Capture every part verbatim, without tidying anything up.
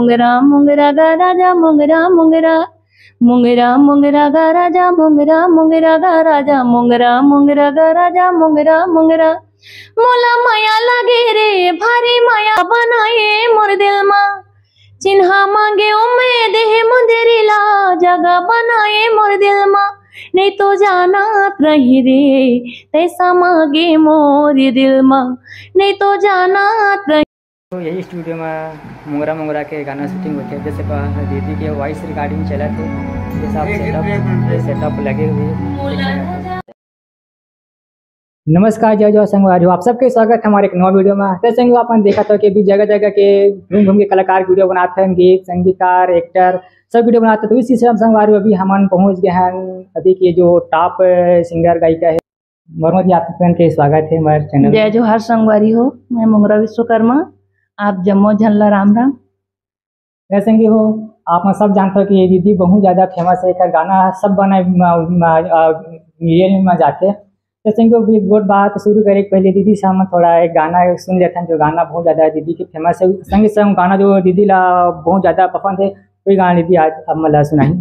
मोंगरा मोंगरा गा राजा मोंगरा मोंगरा, मोंगरा मोंगरा गा राजा मोंगरा मोंगरा गा राजा मोंगरा मोंगरा गा राजा मोंगरा मोंगरा। मोला मया लागे रे भारी मया बनाए मोर दिल मा, चिन्हा मांगे ओ मैं देहे मुंदरी ला, जगह बनाए मोर दिल मा। नहीं तो जानत रही रे तैसा मांगे मोर दिल मा, नहीं तो जानत रही। तो यही स्टूडियो में मुंगरा मुंगरा के गाना शूटिंग होते हैं, जैसे कहा दीदी के वॉइस रिकॉर्डिंग चला थे, ये सब सेटअप, ये सेटअप लगे हुए। नमस्कार, जय जोहार संगवारी हो, आप सबके स्वागत है हमारे एक नवा वीडियो में। तो संगवारी हो, अपन देखा था कि अभी जगह जगह के घूम घूम के कलाकार वीडियो बनाते हैं, गीत संगीतकार, एक्टर, सब वीडियो बनाते हैं। तो इसी से हम संगवारी हो अभी हमन पहुंच गए हैं अभी के जो टॉप सिंगर गायिका है वर्मा जी, आपके के स्वागत है हमारे चैनल। जय जोहार संगवारी हो, मैं मुंगरा विश्वकर्मा, आप जम्मो झन ला राम राम। जैसे कि हो, आप मन सब जानते हो कि ये दीदी बहुत ज़्यादा फेमस है, एकर गाना सब बना म- म- आ, रील में जाते। जैसे कि वो भी एक गोट बात शुरू करे के पहले दीदी से हम थोड़ा एक गाना सुन लेते हैं, जो गाना बहुत ज़्यादा दीदी के फेमस है। संगे संग गाना जो दीदी ला बहुत ज़्यादा पसंद है, वही गाना दीदी आज आप मन ला सुनाई।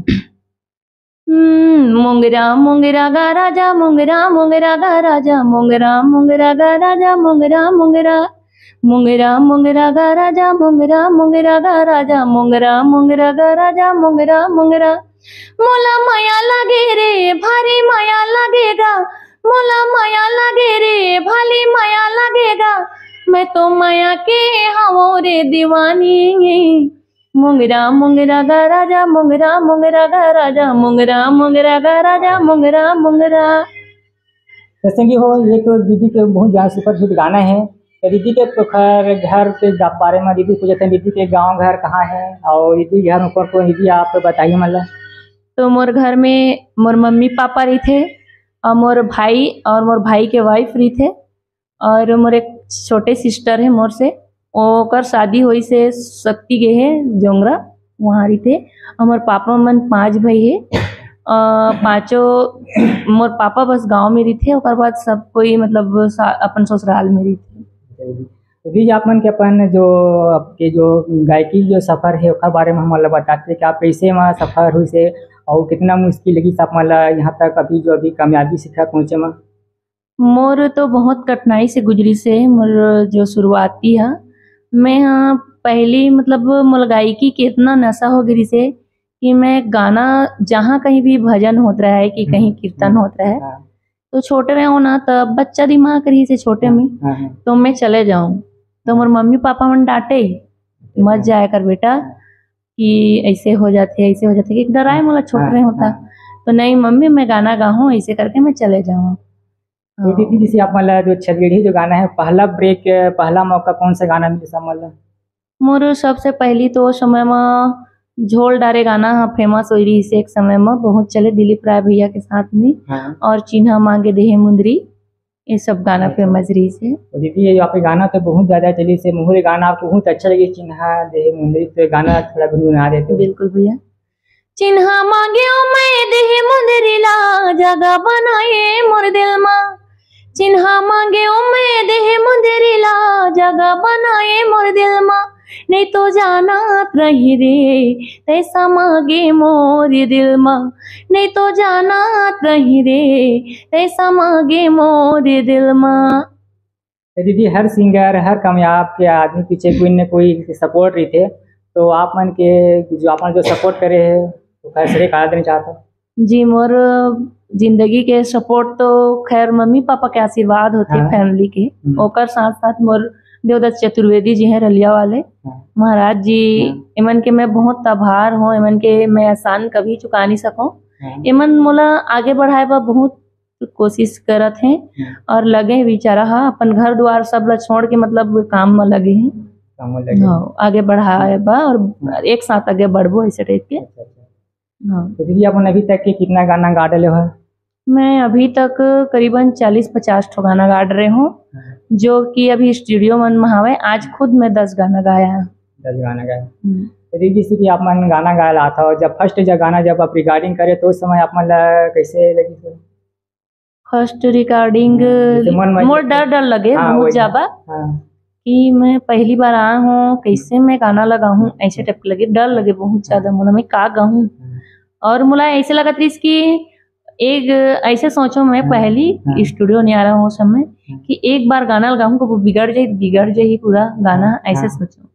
हम्म, मोंगरा मोंगरा गा राजा मोंगरा मोंगरा गा राजा मोंगरा मोंगरा गा राजा मोंगरा मोंगरा, मोंगरा मोंगरा गा राजा मोंगरा मोंगरा गा राजा मोंगरा मोंगरा गा राजा मोंगरा मोंगरा। मोला मया लागे रे भारी मया लागेगा, मोला मया लागे रे भारी मया लागेगा, मैं तो मया के हवो रे दीवानी। मोंगरा मोंगरा गा राजा मोंगरा मोंगरा गा राजा मोंगरा मोंगरा गा राजा मोंगरा मोंगरा। जैसे कि हो, ये तो दीदी के बहुत ज़्यादा सुपरहिट गाना है। तो दीदी के तो खैर घर के गा- बारे में दीदी पूछते हैं, दीदी के गांव घर कहाँ है और दीदी घर ऊपर को दीदी आप बताइए मतलब। तो मोर घर में मोर मम्मी पापा रहिथे और मोर भाई और मोर भाई के वाइफ रहिथे और मोर एक छोटे सिस्टर है मोर से, ओकर शादी होइस हे शक्ति गे हे जोंगरा, वहाँ रहिथे। हमर पापा मन पांच भाई हे, अ, पांचों मोर पापा बस गांव में रहिथे, ओकर बाद सब कोई मतलब सा-, अपन ससुराल में रहिथे। तो दीदी, आप मन के अपन जो आपके जो गायकी जो सफर है ओकर बारे में हमन ला बताते कि आप कैसे वहाँ सफर होइस हे और कितना मुश्किल लगिस आप मन ला यहाँ तक अभी जो अभी कामयाबी शिखर पहुँचे में? मोर तो बहुत कठिनाई से गुजरिस हे मोर जो शुरुआती ह। मैं ह पहली मतलब मोला गायकी के इतना नशा हो गिरिस हे कि मैं गाना जहाँ कहीं भी भजन होत रहे कि कहीं हम्म, कीर्तन हम्म, होत रहे, हाँ। तो छोटे रहे हो ना, तब बच्चा दिमाग रहिस हे छोटे हाँ, में, हाँ, हाँ। तो मैं चले जाऊँ, तो मोर मम्मी पापा मन डांटे ही, "मत हाँ। जाया कर बेटा, हाँ। कि ऐसे हो जाथे, ऐसे हो जाथे", कि डराए मोला छोटे हाँ, रहे होता। हाँ। तो नहीं मम्मी, मैं गाना गाहूँ, ऐसे करके मैं चले जाऊँ। तो हाँ। दीदी, जैसे आप मन ला जो छत्तीसगढ़ी जो गाना है, पहला ब्रेक, पहला मौका कौन सा गाना मिले आप मन ला? मोर सबसे पहली तो ओ समय म झोल डारे गाना ह फेमस होई रहिस एक समय म, बहुत चले दिलीप राय भैया के साथ में, हाँ। और चिन्हा मांगे देहे मुंदरी, ये सब गाना अच्छा। फेमस रहिस हे। तो दीदी, ये आपके गाना तो बहुत ज़्यादा चलिस हे, मुहरे गाना आपको बहुत अच्छा लगे, चिन्हा देहे मुंदरी, तो ये गाना थोड़ा गुनगुना देते। बिल्कुल भैया। चिन्हा मांगे ओ मैं देहे मुंदरी ला, जगह बनाए मोर दिल मा। चिन्हा मांगे ओ मैं देहे मुंदरी ला, जगह बनाए मोर दिल मा। नहीं तो जानत रही रे तैसा मांगे मोर दिल मा। नहीं तो जानत रही रे तैसा मांगे मोर दिल मा। तो दीदी, हर सिंगर, हर कामयाब के आदमी पीछे कोई न कोई सपोर्ट रहिथे, तो आप मन के जो आप मन जो सपोर्ट करे हे, तो खैर श्रेय काला देना चाहत हो? जी, मोर जिंदगी के सपोर्ट तो खैर मम्मी पापा के आशीर्वाद होथे, हाँ। फैमिली के, हम्म। ओकर साथ साथ मोर देवदत्त चतुर्वेदी जी हैं रलिया वाले, हाँ। महाराज जी, हाँ। एमन के मैं बहुत आभार हूँ, एमन के मैं एहसान कभी चुका नहीं सकूँ। हाँ। एमन मोला आगे बढ़ाए बर बहुत कोशिश करत हे हम्म। और लगे हे बेचारा ह अपन घर दुआर सब ला छोड़ के मतलब काम म लगे हे। काम म लगे। हाँ, आगे बढ़ाए बर और हम्म। एक साथ आगे बढ़बो ऐसे टाइप के। अच्छा, अच्छा। हाँ। तो दीदी, आप मन अभी तक के कितना गाना गा डाले हो? मैं अभी तक करीबन चालीस पचास ठो गाना गा डरे हूँ, हाँ। जो कि अभी स्टूडियो मन में हवे। आज खुद मैं दस गाना गाया है। दस गाना गाया। हम्म। तो दीदी, जैसे कि आप मन गाना गाए ला था, जब फर्स्ट जब गाना जब आप रिकॉर्डिंग करे, तो उस समय आप मन ला कैसे लगी? फर्स्ट रिकॉर्डिंग जैसे मन में मोर डर डर लगे हाँ, बहुत वही। ज्यादा। हाँ। कि मैं पहली बार आया हूँ, कैसे मैं गाना ला गाहूँ, ऐसे टाइप के लगे, डर लगे बहुत ज्यादा मोला, मैं का गाहूँ। और मोला ऐसे लगत रहिस कि एक ऐसे सोचो, मैं पहली स्टूडियो नहीं आ रहा हूँ उस समय, कि एक बार गाना ला गाहूँ, कबो बिगड़ जाही, बिगड़ जाही पूरा गाना, ऐसे सोचो।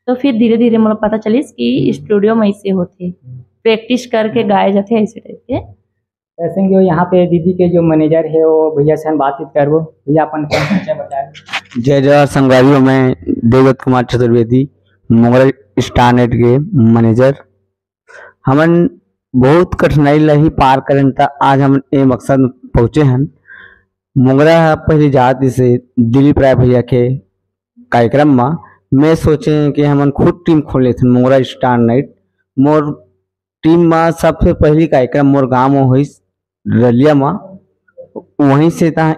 तो फिर धीरे धीरे मोला पता चलिस कि स्टूडियो में ऐसे होथे, प्रैक्टिस करके गाए जाथे, ऐसे टाइप के। ऐसे ही जो यहाँ पे दीदी के जो मैनेजर है, वो भैया से हम बातचीत करबो। भैया, अपन अपन परिचय बताए। जय जोहार संगवारी हो, मैं देवदत्त कुमार चतुर्वेदी, मोंगरा स्टार नेट के मैनेजर। हमन बहुत कठिनाई ला ही पार करेन, त आज हमन ए मकसद में पहुँचे हन। मोंगरा ह पहली जात से दिलीप राय भैया के कार्यक्रम म मैं सोचे कि हमन खुद टीम खोल लेथन, मोंगरा स्टार नाइट। मोर टीम म सबसे पहली कार्यक्रम मोर गांव म होइस, रलिया म, वहीं से त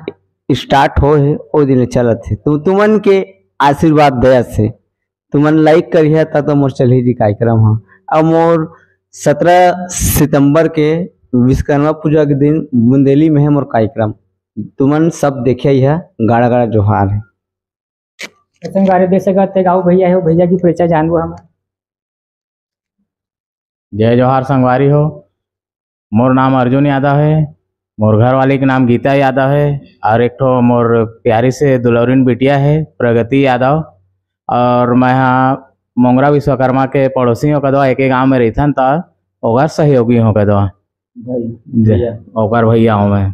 स्टार्ट होए हे, ओ दिन ले चलत हे। तो तुमन के आशीर्वाद दया से, तुमन लाइक करिहा, त तो मोर चलही जी कार्यक्रम ह। अब मोर सत्रह सितंबर के विश्वकर्मा पूजा के दिन बुंदेली में है मोर कार्यक्रम, तुमन सब देखिया, यह गाड़ा गाड़ा जोहार है। संगवारी देख सकत हे, गाँव भैया है, वो भैया की परिचय जानबो हम। जय जोहार संगवारी हो, मोर नाम अर्जुन यादव है, मोर घर वाली के नाम गीता यादव है, और एक ठो मोर प्यारी से दुलौरिन बिटिया है प्रगति यादव। और मैं हा मोंगरा विश्वकर्मा के पड़ोसी हो कदवा, एके गांव में रहिथन, त ओकर सहयोगी हो कदवा। भाई, जय, भैया। ओकर भैया हो मैं।